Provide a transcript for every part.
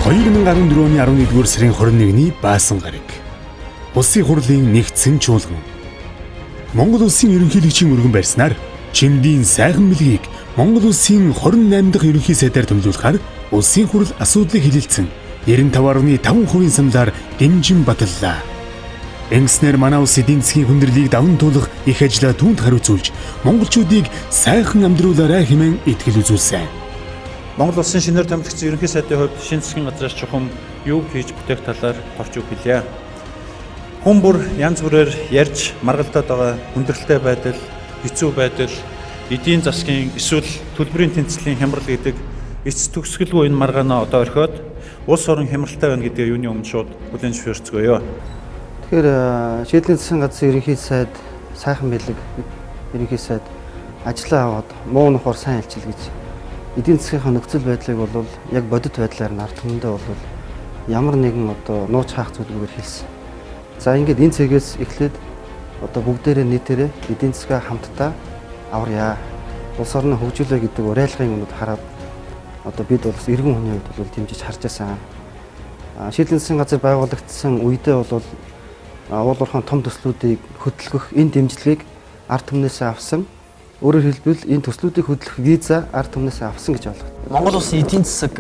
2014 оны 11-р сарын 21-ний Баасан гараг. Улсын хурлын нэгдсэн чуулган. Монгол улсын ерөнхийлөгчийн өргөн барьснаар Чимдийн сайхан бэлгийг Монгол улсын 28 дахь ерөнхий сайдаар төлөвлөхөөр улсын хурл асуудлыг хилэлцэн 95.5% саналаар дэмжин баталлаа. Ингэснээр манай улс эдийн засгийн хүндрэлийг даван туулах их ажлаа түүнд хариуцуулж монголчуудыг сайхан амьдруулаарай хэмээн итгэл үзүүлсэн. Монгол улсын шинээр томилогдсон ерөнхий сайдын хувьд шинэ засгийн газраас чухам юу хийж бүтээх талаар товч үг хэлье. Хүн бүр янз бүрээр ярьж маргалдаад байгаа хүндрэлтэй байдал, хэцүү байдал, эдийн засгийн эсвэл төлбөрийн тэнцлийн хямрал гэдэг эц төгсгөлгүй энэ маргаанаа одоо орхиод улс орон хямралтай байна гэдгээ юуны өмнө шууд хүлээн зөвшөөрцгөөе. Тэгэхээр шийдлийн засгийн газрын ерөнхий сайд сайхан бэлэг ерөнхий сайд ажлаа аваад муу нухаар сайн хэлчил гэж эдийн засгийнхаа нөхцөл байдлыг бол яг бодит байдлаар нь ард түмэндээ бол ямар нэгэн одоо нууц хаах зүйлгүйгээр хэлсэн. За ингээд энэ цэгээс эхлээд одоо бүгдээрээ нийтээрээ эдийн засгаа хамтдаа аварья. Улс орноо хөгжүүлээ гэдэг уриалгын өмнөд хараад одоо бид бол эргэн хүний хувьд бол дэмжиж харж байсан. Шийдлийн засгийн газар байгуулагдсан үедээ бол уул уурхайн том төслүүдийг хөдөлгөх энэ дэмжлэгийг ард түмнээсээ авсан. Өөрөөр хэлбэл энэ төслүүдийг хөдлөх виза ард түмнээсээ авсан гэж ойлгох. Монгол улсын эдийн засаг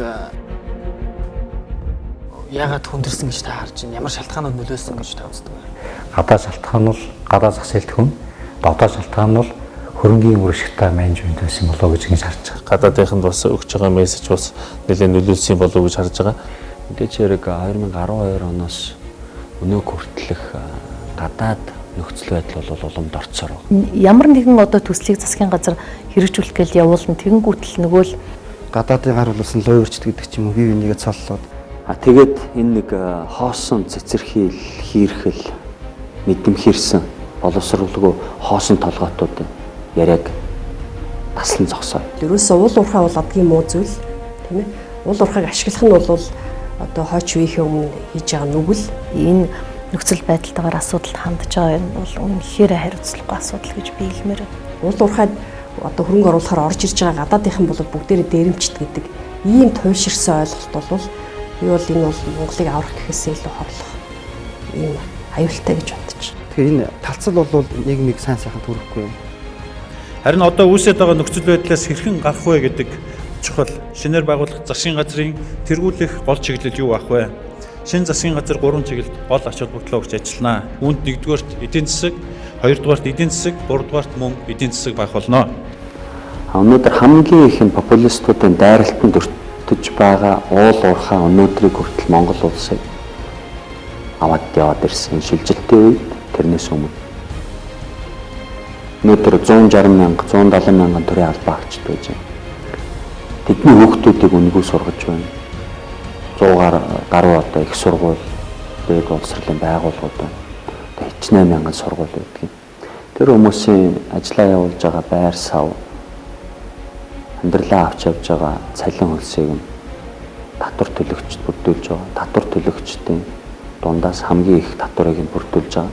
яагаад хүндэрсэн гэж та харж байна? Ямар шалтгаанууд нөлөөлсөн гэж та үздэг вэ? Гадаа шалтгаан бол гадаа зах зээлд хүн, дотоод шалтгаан бол хөрөнгийн үр ашигтай менежмент байсан болоо гэж ингэж харж байгаа. Гадаадынханд бас өгч байгаа мессеж бас нэлээд нөлөөлсөн болов уу гэж харж байгаа. Мэдээч хэрэг 2012 оноос өнөөг хүртэлх гадаад нөхцөл байдал бол улам дорцоор байна. Ямар нэгэн одоо төслийг засгийн газар хэрэгжүүлэх гээл явуулна. Тэгэнгүүтэл нөгөө л гадаадын гар улсан луйварчд гэдэг ч юм уу бие бинийгээ цоллоод. А тэгээд энэ нэг хоосон цэцэрхийл, хийрхэл, мэдрэмхэрсэн боловсруулгүй хоосон толгойтуудын яриаг таслан зогсоо. Ерөөсөө уул уурхай бол адгийн муу зүйл, тийм ээ. Уул уурхайг ашиглах нь бол одоо хойч үеийнхээ өмнө хийж байгаа нүгэл. Энэ нөхцөл байдалтайгаар асуудалд хандж байгаа юм бол үнэхээр хариуцлагагүй асуудал гэж би хэлмээр байна. Уул уурхайд одоо хөрөнгө оруулахаар орж ирж байгаа гадаадынхан бол бүгдээрээ дээрэмчт гэдэг ийм туйлширсан ойлголт бол би бол энэ бол Монголыг аврах гэхээсээ илүү хорлох ийм аюултай гэж бодож байна. Тэгэхээр энэ талцал бол нийгмийг сайн сайхан төрөхгүй юм. Харин одоо үүсээд байгаа нөхцөл байдлаас хэрхэн гарах вэ гэдэг чухал. Шинээр байгуулах засгийн газрын тэргүүлэх гол чиглэл юу байх вэ? Шинэ засгийн газар 3 чиглэлд гол ач холбогдлоо өгч ажиллана. Үүнд нэгдүгээрт эдийн засаг, хоёрдугаарт эдийн засаг, гуравдугаарт мөн эдийн засаг байх болно. Өнөөдөр хамгийн их нь популистуудын дайралтанд өртөж байгаа уул уурхай өнөөдрийг хүртэл Монгол улсыг аваад яваад ирсэн шилжилтийн үед тэрнээс өмнө. Өнөөдөр 160 мянга, 170 мянган төрийн албаа агчд байж байна. Тэдний хүүхдүүдийг үнэгүй сургаж байна. 100 гаруй одоо их сургууль, дээд боловсролын байгууллагууд байна. Одоо хичнээн мянган сургууль байдаг. Тэр хүмүүсийн ажлаа явуулж байгаа байр сав, амьдралаа авч явж байгаа цалин хөлсийг нь татвар төлөгчд бүрдүүлж байгаа. Татвар төлөгчдийн дундаас хамгийн их татварыг нь бүрдүүлж байгаа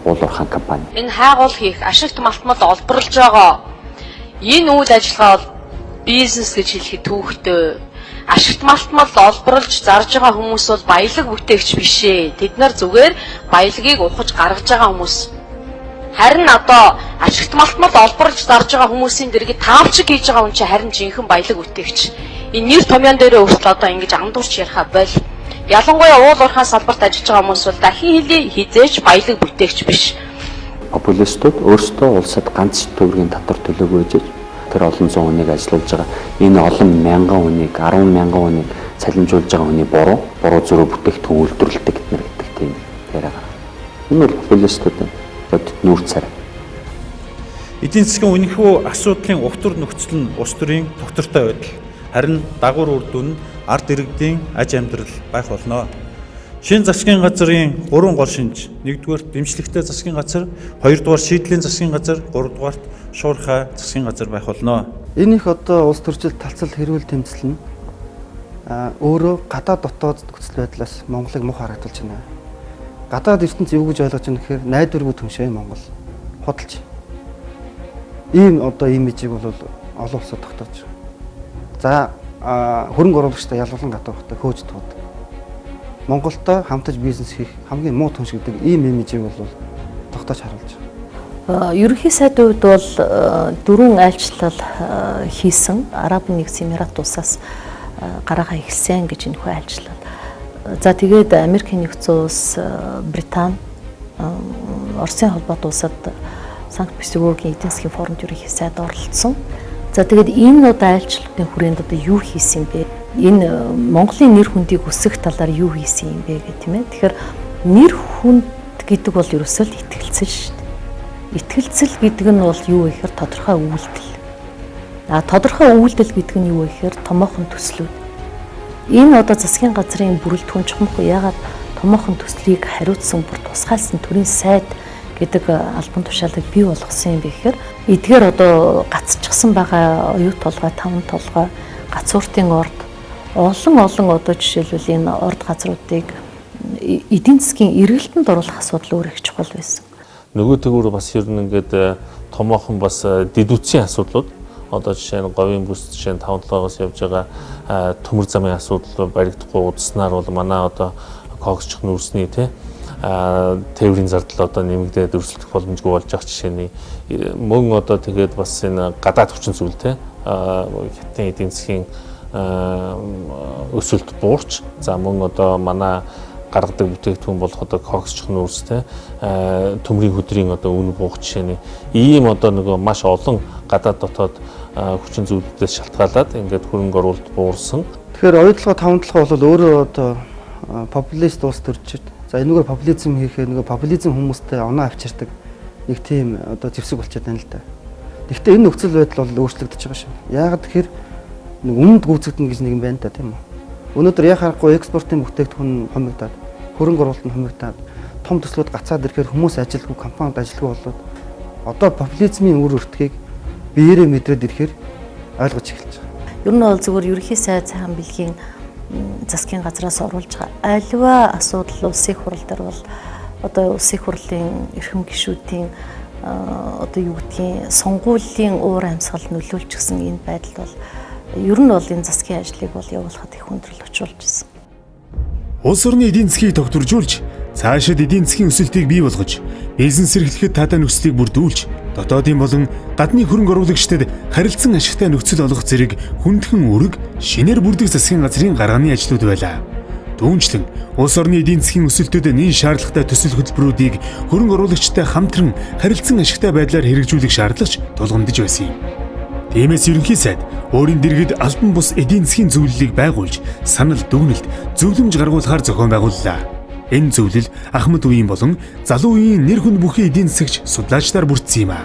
уул уурхайн компани. Энэ хайгуул хийх, ашигт малтмал олборлж байгаа энэ үйл ажиллагаа бол бизнес гэж хэлэхэд түүхтэй. Ашигт малтмал олборлж зарж байгаа хүмүүс бол баялаг бүтээгч биш ээ. Тэд нар зүгээр баялагийг ухаж гаргаж байгаа хүмүүс. Харин одоо ашигт малтмал олборлж зарж байгаа хүмүүсийн дэргэд таамчиг хийж байгаа хүн чинь харин жинхэнэ баялаг бүтээгч. Энэ нэр томьёон дээрээ хүртэл одоо ингэж андуурч яриха боль. Ялангуяа уул уурхайн салбарт ажиллаж байгаа хүмүүс бол дахин хэлье хизээч баялаг бүтээгч биш. Популистууд өөрсдөө улсад ганц төгрөгийн татвар төлөөгүй байж тэр олон зуун хүнийг ажиллуулж байгаа энэ олон мянган хүнийг 10 мянган хүнийг цалинжуулж байгаа хүний буруу зөрүү бүтээгдэхүүн үйлдвэрлэдэг гэднэр гэдэг тийм яриа гарна. Энэ бол популистуудын бодит нүүр царай. Эдийн засгийн үнэхүү асуудлын угтвар нөхцөл нь улс төрийн тогтвортой байдал. Харин дагавар үр дүн нь ард иргэдийн аж амьдрал байх болно. Шинэ засгийн газрын 3 гол шинж. Нэгдүгээрт дэмжлэгтэй засгийн газар, хоёрдугаар шийдлийн засгийн газар, гуравдугаарт шуурхай засгийн газар байх болно. Энэ их одоо улс төрчид талцал хэрүүл тэмцэл нь өөрөө гадаад дотоод нөхцөл байдлаас Монголыг муухай харагдуулж байна. Гадаад ертөнц юу гэж ойлгож байна гэхээр найдваргүй түншээ Монгол худалч. Ийм одоо имижийг бол олон улсад тогтоож байгаа. За хөрөнгө оруулагчдаа ялгалан гадуурхтай хөөж тууд. Монголтой хамтаж бизнес хийх хамгийн муу түнш гэдэг ийм имижийг бол тогтоож харуулж байгаа. Ерөнхий сайдын хувьд бол 4 айлчлал хийсэн. Арабын нэгдсэн Эмират улсаас гараагаа эхэлсэн гэж энэхүү айлчлал. За тэгээд Америкийн нэгдсэн улс, Британи, Оросын холбоот улсад Санкт Петербургийн эдийн засгийн форумд ерөнхий сайд оролцсон. За тэгээд энэ одоо айлчлалын хүрээнд одоо юу хийсэн бэ? Энэ Монголын нэр хүндийг өсгөх талаар юу хийсэн юм бэ гэх тийм ээ. Тэгэхээр нэр хүнд гэдэг бол ерөөсөө л итгэлцэл шүү дээ. Итгэлцэл гэдэг нь бол юу вэ гэхээр тодорхой үйлдэл. А тодорхой үйлдэл гэдэг нь юу вэ гэхээр томоохон төслүүд. Энэ одоо засгийн газрын бүрэлдэхүүн чухамхүү яагаад томоохон төслийг хариуцсан бүр тусгаалсан төрийн сайд гэдэг албан тушаалыг бий болгосон юм бэ гэхээр эдгээр одоо гацчихсан байгаа оюут толгой, таван толгой, гацууртын орд олон одоо жишээлбэл энэ орд газруудыг эдийн засгийн эргэлтэнд оруулах асуудал өөр их чухал байсан. Нөгөө төгөөр бас ер нь ингээд томоохон бас дэд үтсийн асуудлууд, одоо жишээ нь говийн бүс, жишээ нь таван толгоогоос явж байгаа төмөр замын асуудал баригдахгүй удснаар бол манай одоо коксчих нүүрсний те тээврийн зардал одоо нэмэгдээд өрсөлдөх боломжгүй болж байгаа жишээний мөн одоо тэгээд бас энэ гадаад хүчин зүйл те хятадын эдийн засгийн өсөлт буурч, за мөн одоо манай гаргадаг бүтээгдэхүүн болох одоо коксчих нүүрс те төмрийн хөдрийн одоо үн буух жишээний ийм одоо нөгөө маш олон гадаад дотоод хүчин зүйлүүдээс шалтгаалаад ингээд хөрөнгө оруулалт буурсан. Тэгэхээр оюутлогоо таван толгой бол өөрөө одоо популист улс төрчид. За энэгээр популизм хийхээр нөгөө популизм хүмүүстэй оноо авчирдаг нэг тийм одоо зэвсэг болчиход байна л да. Гэхдээ энэ нөхцөл байдал бол өөрчлөгдөж байгаа шүү. Яагаад тэгэхээр нэг өмнөд гүйцэгдэнэ гэж нэг юм байна да, тийм үү? Өнөөдөр яа харахгүй экспортын бүтээгдэхүүн хумигдаад, хөрөнгө оруулалт нь хумигдаад, том төслүүд гацаад ирэхээр хүмүүс ажилгүй, компаниуд ажилгүй болоод одоо популизмын үр өртгийг биеэрээ мэдрээд ирэхээр ойлгож эхэлж байгаа. Ер нь бол зөвхөн ерөнхий сайд сайхан бэлгийн засгийн газраас оруулж байгаа альва асуудал улсын хурал дээр бол одоо улсын хурлын эрхэм гишүүдийн одоо юу гэдгийг сонгуулийн уур амьсгал нөлөөлчихсөн энэ байдал бол ер нь бол энэ засгийн ажлыг бол явуулахад их хүндрэл учруулж ирсэн. Улс орны эдийн засгийг тогтворжуулж, цаашид эдийн засгийн өсөлтийг бий болгож, бизнес эрхлэхэд таатай нөхцөлийг бүрдүүлж, дотоодын болон гадны хөрөнгө оруулагчдад харилцан ашигтай нөхцөл олгох зэрэг хүндхэн үүрэг шинээр бүрдэх засгийн газрын гарганы ажлууд байлаа. Түүнчлэн улс орны эдийн засгийн өсөлтөд нэн шаардлагатай төсөл хөтөлбөрүүдийг хөрөнгө оруулагчтай хамтран харилцан ашигтай байдлаар хэрэгжүүлэх шаардлагач тулгамдж байсан юм. Тиймээс ерөнхий сайд өөрийн дэргэд албан бус эдийн засгийн зөвлөлийг байгуулж, санал дүгнэлт, зөвлөмж гаргуулахаар зохион байгууллаа. Энэ зөвлөл ахмад үеийн болон залуу үеийн нэр хүнд бүхий эдийн засагч судлаачдаар бүрдсэн юм аа.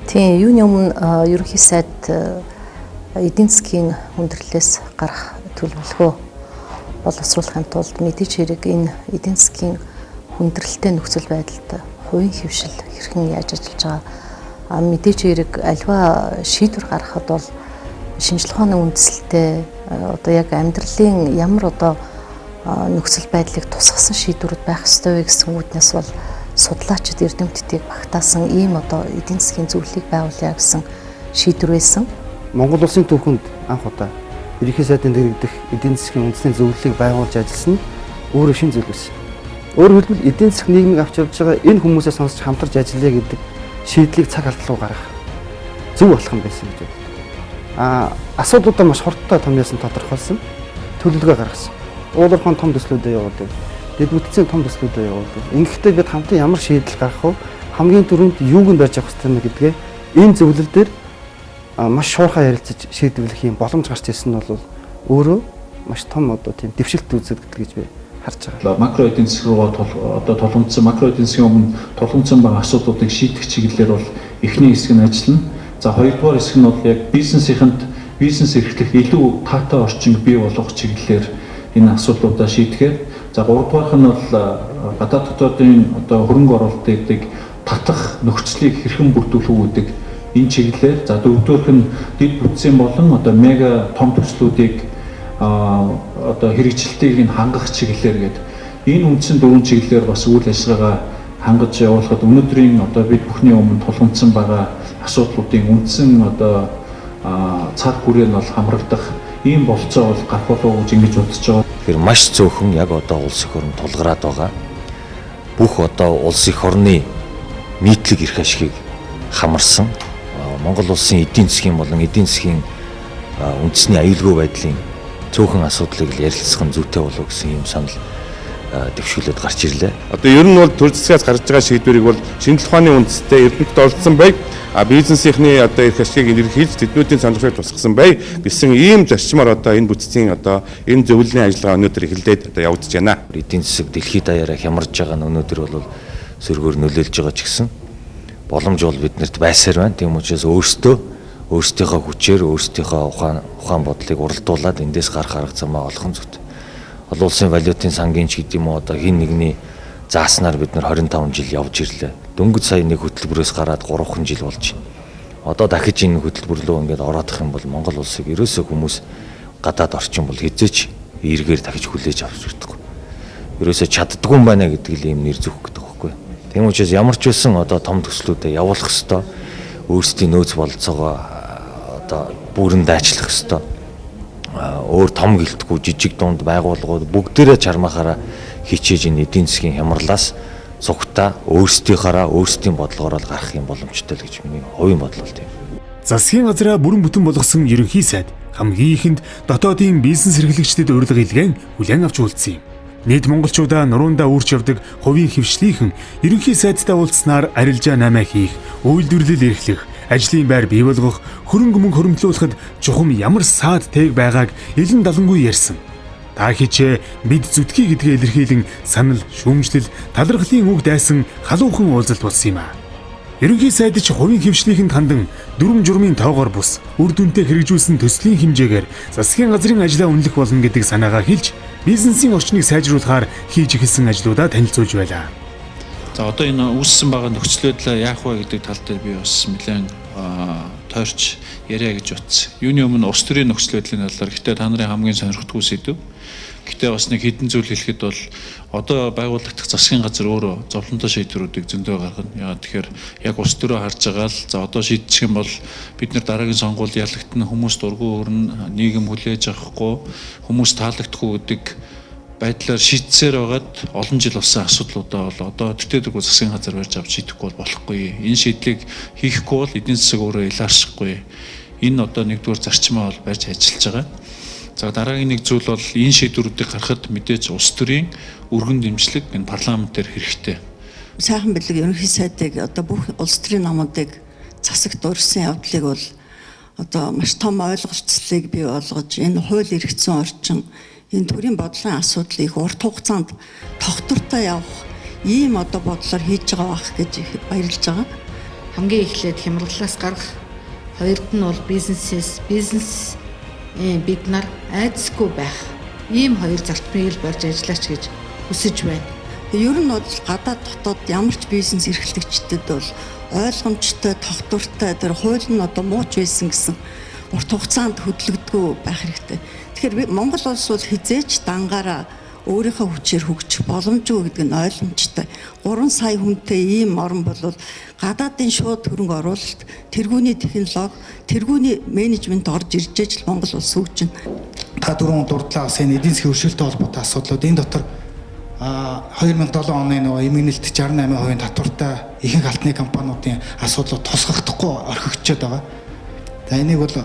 Тийм, юуны өмнө ерөнхий сайд эдийн засгийн хүндрэлээс гарах төлөвлөгөө боловсруулахын тулд мэдээж хэрэг энэ эдийн засгийн хүндрэлтэй нөхцөл байдалд хувийн хэвшил хэрхэн яаж ажиллаж байгаа, мэдээж хэрэг альва шийдвэр гаргахад бол шинжлэх ухааны үндсэлтэй одоо яг амьдралын ямар одоо нөхцөл байдлыг тусгасан шийдвэрүүд байх ёстой вэ гэсэн үүднээс бол судлаачид эрдэмтдийг багтаасан ийм одоо эдийн засгийн зөвлөлийг байгуулъя гэсэн шийдвэр байсан. Монгол улсын түүхэнд анх удаа ерөнхий сайдын дэргэдэх эдийн засгийн үндэсний зөвлөлийг байгуулж ажилласан нь өөрөө шинэ зүйл байсан. Өөрөөр хэлбэл эдийн засаг нийгмийг авч явж байгаа энэ хүмүүсээ сонсож хамтарч ажиллая гэдэг шийдлийг цаг алдалгүй гаргах зөв болох юм байсан гэж боддог. Асуудлуудаа маш хурдтай томьёосон тодорхойлсон, төлөвлөгөө гаргасан. Уулуурхан том төслүүдээ явуулдаг. Дэд бүтцийн том төслүүдээ явуулдаг. Ингэхдээ бид хамтан ямар шийдэл гаргах вэ? Хамгийн түрүүнд юуг нь барьж авах ёстой гэдгээ энэ зөвлөл дээр маш шуурхай ярилцаж шийдвэрлэх юм боломж гарч ирсэн нь бол өөрөө маш том одоо тийм дэвшилт үзэгдэл гэж би харж байгаа. Макро эдийн засаг руугаа одоо тулгамдсан макро эдийн засгийн өмнө тулгамдсан байгаа асуудлуудыг шийдэх чиглэлээр бол эхний хэсэг нь ажиллана. За хоёрдугаар хэсэг нь бол яг бизнесийнхэнд бизнес эрхлэх илүү таатай орчин бий болгох чиглэлээр энэ асуудлуудаа шийдэхээр, за гуравдугаарх нь бол гадаад дотоодын одоо хөрөнгө оруулалтыг татах нөхцөлийг хэрхэн бүрдүүлэх үү гэдэг энэ чиглэлээр, за дөрөвдүгээрх нь дэд бүтцийн болон одоо мега том төслүүдийг одоо хэрэгжилтийг нь хангах чиглэлээр гээд энэ үндсэн дөрвөн чиглэлээр бас үйл ажиллагаагаа хангаж явуулахад өнөөдрийн одоо бид бүхний өмнө тулгамдсан байгаа асуудлуудын үндсэн одоо цар хүрээ нь бол хамрагдах Ийм болцоо бол гарах болов уу гэж ингэж бодож байгаа. Тэгэхээр маш цөөхөн яг одоо улс эх орн тулгараад байгаа. Бүх одоо улс эх орны нийтлэг эрх ашигыг хамарсан Монгол улсын эдийн засгийн болон эдийн засгийн үндэсний аюулгүй байдлын цөөхөн асуудлыг л ярилцах нь зүйтэй болов гэсэн ийм санал дэвшүүлээд гарч ирлээ. Одоо ер нь бол төр засгаас гарч байгаа шийдвэрийг бол шинжлэх ухааны үндэстэй эрдэмтэд оролцсон бай. А бизнесийнхний одоо эрх ашигыг илэрхийлж тэднүүдийн сонирхлыг тусгасан бай гэсэн ийм зарчмаар одоо энэ бүтцийн одоо энэ зөвлөлийн ажиллагаа өнөөдөр эхэллээд одоо явагдаж байна. Эдийн засаг дэлхийд даяараа хямарж байгаа нь өнөөдөр бол сөргөөр нөлөөлж байгаа ч гэсэн боломж бол биднэрт байсаар байна. Тийм учраас өөрсдийнхөө хүчээр өөрсдийнхөө ухаан бодлыг уралдуулад эндээс гарах арга замаа олох нь зүйтэй. Олон улсын валютын сангийн ч гэдэг юм уу одоо хин нэгний зааснаар бид нар 25 жил явж ирлээ. Дөнгөж сая нэг хөтөлбөрөөс гараад 3 жил болж байна. Одоо дахиж энэ хөтөлбөр рүү ингээд ороодох юм бол Монгол улсыг ерөөсөө хүмүүс гадаад орчин бол хэзээ ч эргээр дахиж хүлээж авч чадахгүй. Ерөөсөө чаддгүй юм байна гэдэг л ийм нэр зүүх гэдэг байхгүй. Тийм учраас ямар ч байсан одоо том төслүүдэд явуулах ёстой. Өөрсдийн нөөц бололцоогоо одоо бүрэн дайчлах ёстой. Өөр том гэлтгүй жижиг дунд байгууллагууд бүгдээрээ чармаахаараа хичээж энэ эдийн засгийн хямралаас цугтаа өөрсдийнхаараа өөрсдийн бодлогоор л гарах юм боломжтой л гэж миний хувийн бодол бол тийм. Засгийн газраа бүрэн бүтэн болгосон ерөнхий сайд хамгийн ихэнд дотоодын бизнес эрхлэгчдэд урилга илгээн хүлээн авч уулзсан юм. Нийт монголчуудаа нурундаа үүрч явдаг хувийн хвшлийнхэн ерөнхий сайдтай уулзсанаар арилжаа 8 хийх, үйлдвэрлэл эрхлэх, ажлын байр бий болгох, хөрөнгө мөнгө хөрөмтлүүлэхэд чухам ямар саад тээг байгааг элен далангүй ярьсан. Та хичээ бид зүтгэе гэдгээ илэрхийлэн санал, шүүмжлэл, талархлын үг дайсан халуухан уулзалт болсон юм а. Ерөнхий сайд ч хувийн хвшлийнхэнд хандан дүрм журмын тоогоор бус үр дүнтэй хэрэгжүүлсэн төслийн хэмжээгээр засгийн газрын ажлаа үнэлэх болно гэдэг санаагаа хэлж бизнесийн орчныг сайжруулахаар хийж эхэлсэн ажлуудаа танилцуулж байлаа. За одоо энэ үүссэн байгаа нөхцөл байдлаа яах вэ гэдэг тал дээр би бас нэлээд тойрч яриа гэж утсан. Юуны өмнө улс төрийн нөхцөл байдлын талаар гэхдээ та нарын хамгийн сонирхдаггүй сэдв. Гэхдээ бас нэг хэдэн зүйл хэлэхэд бол одоо байгуулагдах засгийн газар өөрөө зовлонтой шийдвэрүүдийг зөндөө гаргана. Яагаад тэгэхээр яг улс төрөө харж байгаа л за одоо шийдчих юм бол бид нар дараагийн сонгуул ялагдана, хүмүүс дургүй өрнө, нийгэм хүлээж авахгүй, хүмүүс таалагдахгүй гэдэг байдлаар шийдсээр байгаад олон жил болсон асуудлуудаа бол одоо төтөөдөггүй засгийн газар барьж авч шийдэхгүй бол болохгүй. Энэ шийдлийг хийхгүй бол эдийн засаг өөрөө илааршихгүй. Энэ одоо нэгдүгээр зарчмаа бол барьж ажиллаж байгаа. За дараагийн нэг зүйл бол энэ шийдвэрүүдийг гаргахад мэдээж улс төрийн өргөн дэмжлэг энэ парламентээр хэрэгтэй. Сайхан бэлэг ерөнхий сайдыг одоо бүх улс төрийн намуудыг засагт урьсан явдлыг бол одоо маш том ойлголцлыг бий болгож энэ хууль эрхцэн орчин энэ төрийн бодлогын асуудлыг их урт хугацаанд тогтвортой явах ийм одоо бодлоор хийж байгаа байх гэж баярлж байгаа. Хамгийн эхлээд хямралаас гарах, хоёрд нь бол бизнес бид нар айдасгүй байх. Ийм хоёр зарчмыг л барьж ажиллаач гэж хүсэж байна. Ер нь бол гадаад дотоод ямар ч бизнес эрхлэгчдэд бол ойлгомжтой, тогтвортой тэр хууль нь одоо мууч байсан гэсэн урт хугацаанд хөдлөгдгөө байх хэрэгтэй. Тэгэхээр Монгол улс бол хизээч дангаараа өөрийнхөө хүчээр хөгжих боломжгүй гэдэг нь ойлгомжтой. 3 сая хүнтэй ийм орн бол гадаадын шууд хөрөнгө оруулалт, тэргүүний технологи, тэргүүний менежмент орж ирж ээж л Монгол улс хөгжинэ. Та дөрөв дурдлаа бас энэ эдийн засгийн өршөөлтэй холбоотой асуудлууд энэ дотор 2007 оны нөгөө эмгэнэлт 68% татвартай ихэнх алтны компаниудын асуудлууд тусгахдахгүй орхигдчихэд байгаа. За энийг бол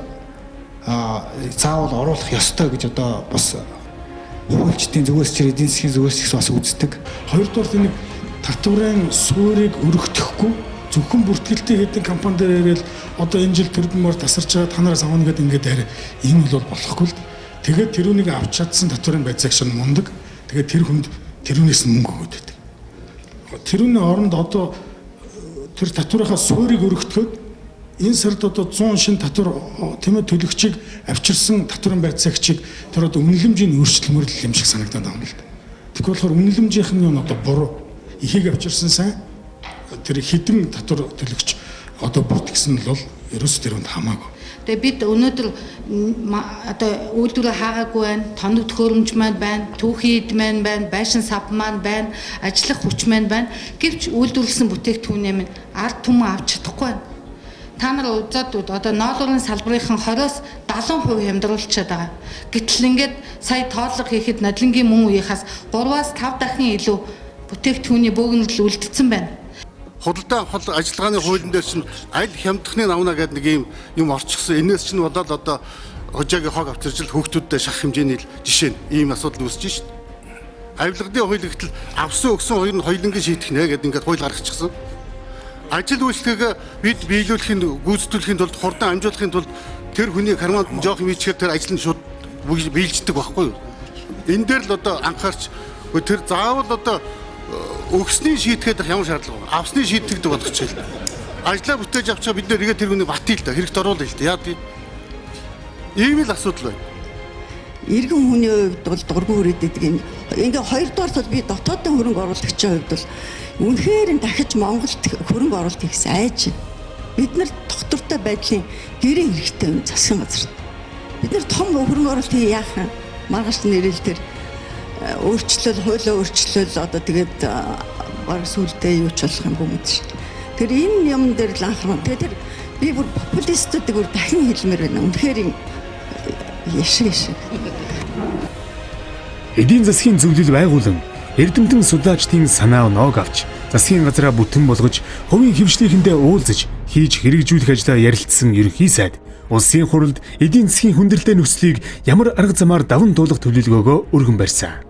заавал оруулах ёстой гэж одоо бас хуульчдын зүгээс ч эдийн засгийн зүгээс ч гэсэн бас үздэг. Хоёрдугаар энэ татварын суурийг өргөдөхгүй зөвхөн бүртгэлтэй хэдэн компани дээр яриад одоо энэ жил тэрбумаар тасарч байгаа та нараас авна гэдэг ингээд яриа энэ бол болохгүй л. Тэгээд тэрүүнийг авч чадсан татварын байцаагч нь мундаг. Тэгээд тэр хүнд тэрүүнээс нь мөнгө өгöd байдаг. Тэрүүний оронд одоо тэр татварынхаа суурийг өргөтгөхөд энэ сард одоо 100 шинэ татвар тийм ээ төлөгчийг авчирсан татварын байцаагчийг тэр одоо үнэлэмжийн өөрчлөлмөр юм шиг санагдаад байгаа юм л да. Тэгэхгүй болохоор үнэлэмжийнх нь юм одоо буруу. Ихийг авчирсан сайн тэр хэдэн татвар төлөгч одоо бүртгэсэн нь бол ерөөс тэр хүнд хамаагүй. Тэгээ бид өнөөдөр одоо үйлдвэрээ хаагаагүй байна, тоног төхөөрөмж маань байна, түүхийн эд маань байна, байшин сав маань байна, ажиллах хүч маань байна. Гэвч үйлдвэрлэсэн бүтээгдэхүүнээ минь ард түмэн авч чадахгүй байна. Та нар үзээд одоо ноолуурын салбарынхан 20-оос 70% хямдруулчаад байгаа. Гэтэл ингээд сая тооллого хийхэд нодлонгийн мөн үеийнхээс 3-аас 5 дахин илүү бүтээгдэхүүний бөөгнөрөл үлдсэн байна. Худалдаа авах ажиллагааны хуулийн дээр чинь аль хямдхныг авна гэдэг нэг юм юм орчихсон. Энээс чинь болоод одоо хожаагийн хог авчирч л хүүхдүүдтэй шах хэмжээний жишээ нь ийм асуудал үүсэж шít. Авилгын хууль гэтэл авсан өгсөн хоёр нь хоёулангийн шийдэх нэ гэдэг ингээд хууль гаргачихсан. Ажил үйлчлэгээ бид биелүүлэхийн гүйцэтгүүлэхийн тулд хурдан амжуулахын тулд тэр хүний карманд жоох юм хийчихээр тэр ажил нь шууд биелждэг байхгүй юу? Энэ дээр л одоо анхаарч тэр заавал одоо өгсний шийтгэхэд ямар шаардлага вэ? Авсны шийтгэдэг болгочих л. Ажлаа бүтээж авчаа бид нэр игээ тэр хүнийг батъя л да. Хэрэгт оруулъя л да. Яа тийм. Ийм л асуудал байна. Иргэн хүний хувьд бол дургүй хүрээд идэг юм. Ингээ хоёрдугаар бол би дотоодын хөрөнгө оруулагчийн хувьд бол үнэхээр дахиж Монголд хөрөнгө оруулалт хийхс айж. Бид нар тогтвортой байдлын гэрээ хэрэгтэй юм засгийн газарт. Бид нар том хөрөнгө оруулалт хий яах юм? Маргааш нэрэл тэр өөрчлөл, хуулиа өөрчлөл одоо тэгээд баг сүулдэ юу ч болох юм бүү мэд шин. Тэр энэ юм дээр л анхаарал. Тэгээд тэр би бүр популистуудыг бүр дахин хэлмээр байна. Үнэхээр юм яшиг яшиг. Эдийн засгийн зөвлөл байгуулан эрдэмтэн судлаачдын санаа оноог авч засгийн газраа бүтэн болгож хувийн хвшлийнхэндээ уулзаж хийж хэрэгжүүлэх ажлаа ярилцсан ерөнхий сайд улсын хурлд эдийн засгийн хүндрэлтэй нөхцөлийг ямар арга замаар даван туулах төлөвлөгөөгөө өргөн барьсан.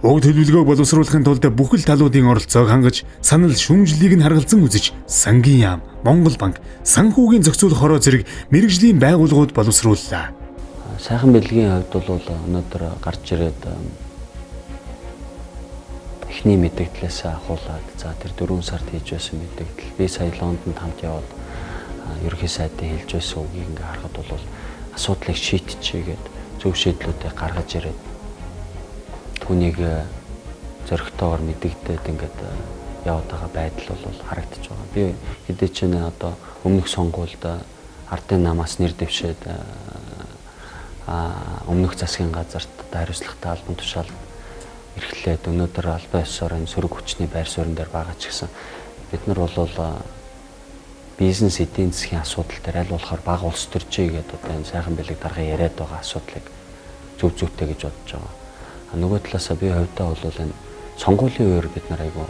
Уг төлөвлөгөөг боловсруулахын тулд бүхэл талуудын оролцоог хангаж санал шүүмжлэлийг нь харгалзан үзэж Сангийн яам, Монгол банк, санхүүгийн зохицуулах хороо зэрэг мэргэжлийн байгууллагууд боловсрууллаа. Сайхан бэлгийн хувьд бол өнөөдөр гарч ирээд эхний мэдэгдлээс ахуулаад за тэр 4 сард хийж байсан мэдэгдэл би сая Лондонд хамт яваад ерөнхий сайдын хэлж байсан үгийг ингээ харахад бол асуудлыг шийдчихье гээд зөв шийдлүүдийг гаргаж ирээд түүнийг зоригтойгоор мэдэгдээд ингээд яваад байгаа байдал бол харагдаж байгаа. Би хэдий ч нэ одоо өмнөх сонгуульд ардын намаас нэр дэвшээд өмнөх засгийн газарт хариуцлагатай албан тушаал эрхлээд өнөөдөр албан ёсоор энэ сөрөг хүчний байр суурин дээр байгаа ч гэсэн бид нар бол бизнес эдийн засгийн асуудал дээр аль болохоор бага улс төржээ гэдэг одоо энэ сайхан бэлэг даргын яриад байгаа асуудлыг зөв зүйтэй гэж бодож байгаа. Нөгөө талаасаа би хувьдаа бол энэ сонгуулийн үеэр бид нар айгүй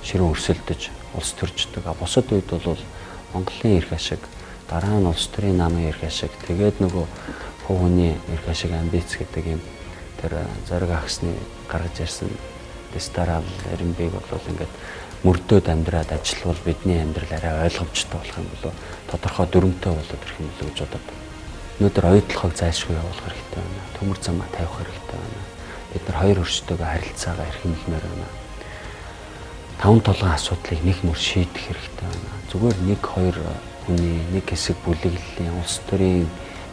ширүүн өрсөлдөж улс төрждөг. Бусад үед бол Монголын эрх ашиг, дараа нь улс төрийн намын эрх ашиг, тэгээд нөгөө хүний эрх ашиг амбиц гэдэг юм тэр зориг агсны гаргаж ирсэн Дестарал Эренбиг бол ингээд мөрдөөд амьдраад ажиллавал бидний амьдрал арай ойлгомжтой болох юм болоо тодорхой дүрмтэй болоод ирэх юм болоо гэж бодод. Өнөөдөр оюутлогыг зайлшгүй явуулах хэрэгтэй байна. Төмөр замаа тавих хэрэгтэй байна. Бид нар хоёр өршдөөгөө харилцаагаа эрхэмлэмээр байна. Таван толгойн асуудлыг нэг мөр шийдэх хэрэгтэй байна. Зүгээр нэг хоёр хүний нэг хэсэг бүлэглэлийн улс төрийн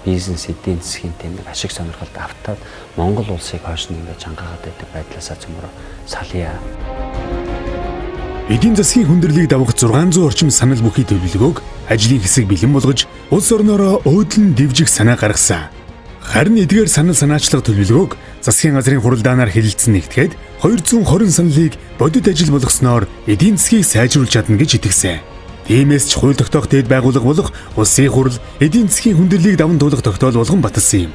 бизнес эдийн засгийн тийм нэг ашиг сонирхолд автаад Монгол улсыг хойш нь ингээд чангаагаад байдаг байдлаасаа цөмөрөө салъя. Эдийн засгийн хүндрэлийг давах 600 орчим санал бүхий төлөвлөгөөг ажлын хэсэг бэлэн болгож улс орноороо өөдлөн дэвжих санаа гаргасан. Харин эдгээр санал санаачлах төлөвлөгөөг засгийн газрын хуралдаанаар хэлэлцэн нэгтгэхэд 220 саналыг бодит ажил болгосноор эдийн засгийг сайжруулж чадна гэж итгэсэн. Тиймээс ч хууль тогтоох дэд байгууллага болох улсын хурал эдийн засгийн хүндрэлийг даван туулах тогтоол болгон баталсан юм.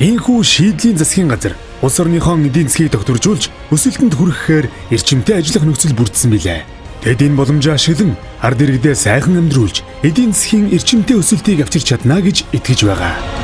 Ийхүү шийдлийн засгийн газар улс орныхоо эдийн засгийг тогтворжуулж өсөлтөнд хүрэхээр эрчимтэй ажиллах нөхцөл бүрдсэн билээ. Тэд энэ боломжоо ашиглан ард иргэдээ сайхан амьдруулж эдийн засгийн эрчимтэй өсөлтийг авчирч чадна гэж итгэж байгаа.